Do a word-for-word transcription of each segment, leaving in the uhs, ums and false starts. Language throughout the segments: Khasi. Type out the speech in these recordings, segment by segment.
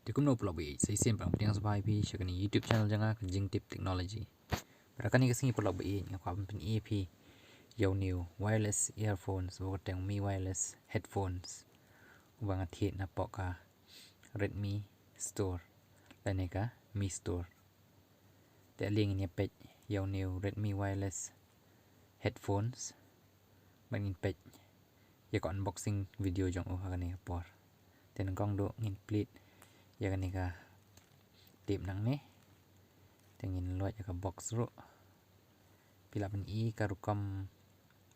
Te kumno paralok ba ïeit, sa shisien pat nga pdiang sngewbha ïa phi sha kane ka YouTube channel jong nga, ka Jingtip Technology. Bad ha kane ka sngi paralok ba ïeit, nga kwah ban pyni ïa phi ïa une u wireless earphones, uba kyrteng Mi Wireless Headphones, uba nga thied napoh ka Redmi Store lane ka Mi Store. Te ale ngin ïa peit ïa une u Redmi Wireless Headphones. Bad ngin peit ïa ka unboxing video jong u ha kane ka por. Te nyngkong duh ngin plie ïa kane ka tape nangne. Te ngin load ïa ka box ruh. Phi lah ban i ka rukom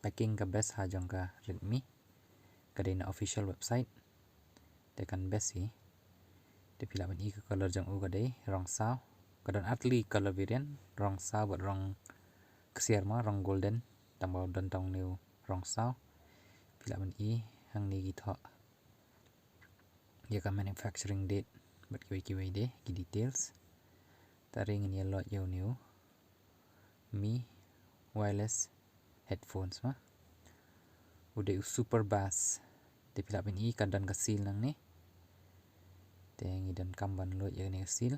packing ka best ha jong ka Redmi. Ka dei na official website. Te kan best hi. Te phi lah ban i ka color jong u ka dei rong saw. Ka don artylli color variant, rong saw bad rong ksiar ma, rong golden. Tangba u don tang une u rong saw. Phi lah ban i hangne ki thoh ïa ka manufacturing date bad kiwei kiwei de ki details. Te ngin ïa load ïa une u Mi Wireless Headphones ma. U dei u Super Bass. Te phi lah ban i ka don ka seal nangne. Te ngi donkam ban load ïa kane ka seal.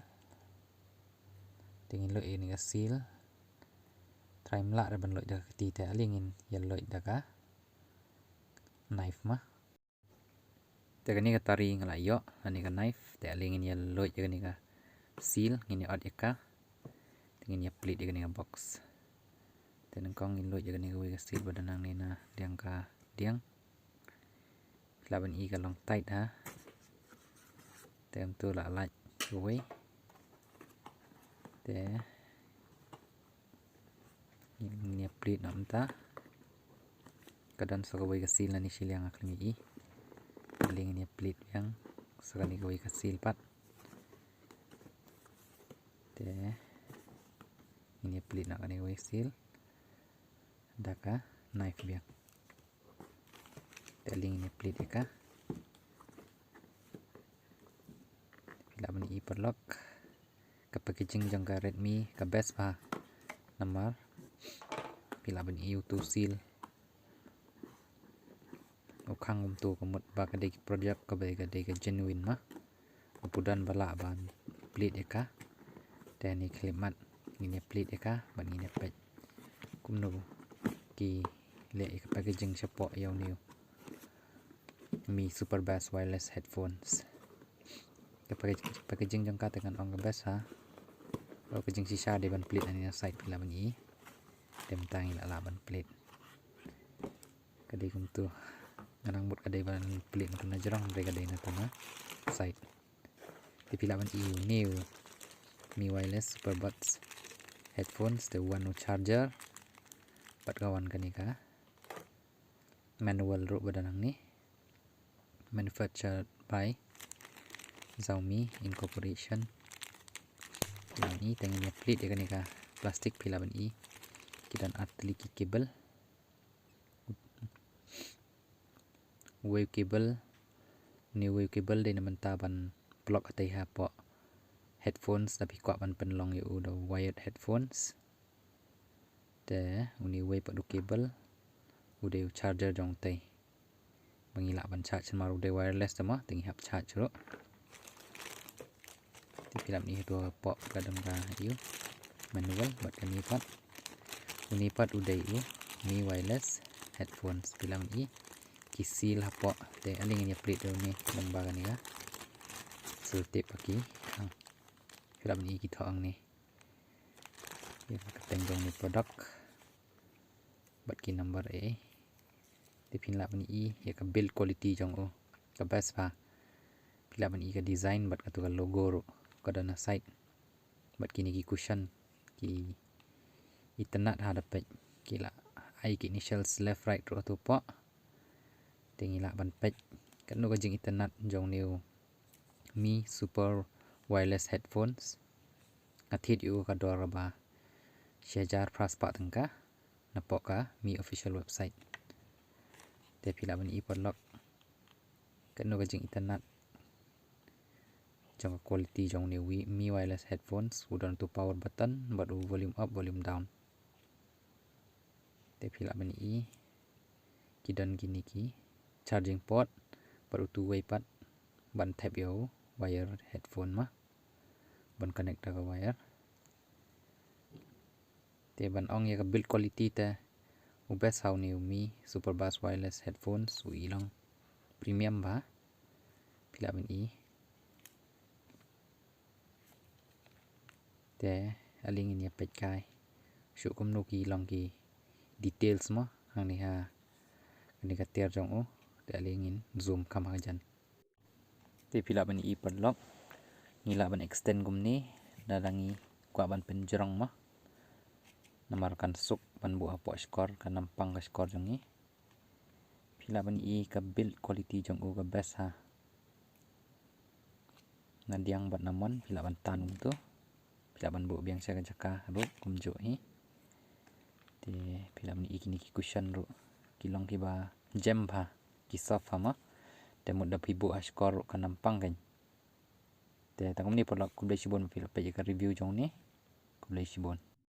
Te ngin load ïa kane ka seal. Trai mlah re ban load da ka kti, te ale ngin ïa load da ka knife ma. Te kane ka tari nga la ïoh, kane ka knife, te ale ngin ïa load ïa kane ka seal, ngin ïa ot ïa ka. Te ngin ïa plie ïa kane ka box. Te nyngkong ngin load ïa kane kawei ka seal ba don nangne na diang ka diang. Phi lah ban i ka long tight ha. Te kumtu la lait kawei. Te ngin ïa plie noh mynta. Ka don sa kawei ka seal nangne shiliang, nga khlem i. Ale ngin ïa plie biang sa kane kawei ka seal pat. Te ngin ïa plie noh kane kawei ka seal da ka knife biang. Te ale ngin ïa plie ïa ka. Phi lah ban i paralok, ka packaging jong ka Redmi ka best bha. Namar phi lah ban i utu u seal u khang kumtu, ka mut ba ka dei ki product kaba ka dei ka genuine ma. Ym pu don ba lah ban plie ïa ka. Te hangne khyllipmat ngin ïa plie ïa ka bad ngin ïa peit kumno ki leh ïa ka packaging shapoh ïa une u Mi Super Bass Wireless Headphones. Ka package-, packaging jong ka te ngan ong ka best ha. Ka packaging shisha dei ban plie nangne na side, phi lah ban i. Te mynta ngi la lah ban plie. Ka dei kumtu. Nga nang mut ka dei ban plie na tu na jrong, hynrei ka dei na tu na side. Te phi lah ban i une u Mi Wireless Super Buds Headphones, te wan u charger bad ka wan kane ka manual ruh ba don nangne. Manufactured by Xiaomi Incorporation. Phi lah ban i, te ngin ïa plie ïa kane ka plastic, phi lah ban i ki don artylli ki cable. Uwei u cable, une uwei u cable dei na bynta ban plug katei hapoh headphones, da phi kwah ban pynlong ïa u da wired headphones. Te une uwei pat u cable u dei u charger jong utei. Ba ngi lah ban charge, namar u dei wireless te ma, te ngi hap charge ruh. Te phi lah ban i hato hapoh ka don ka ïa u manual bad kane pat. Une pat u dei u Mi Wireless Headphones, phi lah ban i ki seal hapoh. Te ale ngin ïa plie da une lem bad kane ka sellotape ba ki hang. Phi lah ban i ki thoh hangne ïa ka kyrteng jong une u product bad ki number eh. Te phin lah ban i ïa ka build quality jong u, ka best bha. Phi lah ban i ka design bad katu ka logo ruh ka don na side. Bad kine ki cushion ki itynnad ha, da peit ki la ai ki initials left right ruh hato hapoh. Te ngi lah ban peit katno ka jingitynnad jong une u Mi Super Wireless Headphones. Nga thied ïa u ka dor kaba shi hajar phra spah tyngka napoh ka Mi official website. Te phi lah ban i paralok katno ka jingitynnad jong ka quality jong une u Mi Wireless Headphones, u don utu power button bad u volume up, volume down. Te phi lah ban i ki don kine ki charging port bad utu uwei pat ban thep ïa u wire headphone ma, ban connect da ka wire. Te ban ong ïa ka build quality te, u best ha une u Mi Super Bass Wireless Headphones u i long premium bha. Phi lah ban i. Te ale ngin ïa peit kai shuh kumno ki long ki details mo hangne ha kane ka tiar jong u. Te ale ngin zoom kham ha ka jan. Te phi lah ban i paralok, ngi lah ban extend kumne lada ngi kwah ban pynjrong mo. Namar kan suk ban buh hapoh shkor, kan ym pang ka shkor jong ngi. Phi lah ban i ka build quality jong u ka best ha. Nadiang bad namon phi lah ban tan kumtu. Phi lah ban buh biang sha ka jaka ruh kumjuh hi. Te phi lah ban i kine ki cushion ruh, ki long kiba jem bha, ki soft ha mo. Te mut da phi buh ha shkor ruh kan ym pang kan. Te tang kumne paralok, khublei shibun ba phi la peit ïa ka review jong une. Khublei shibun.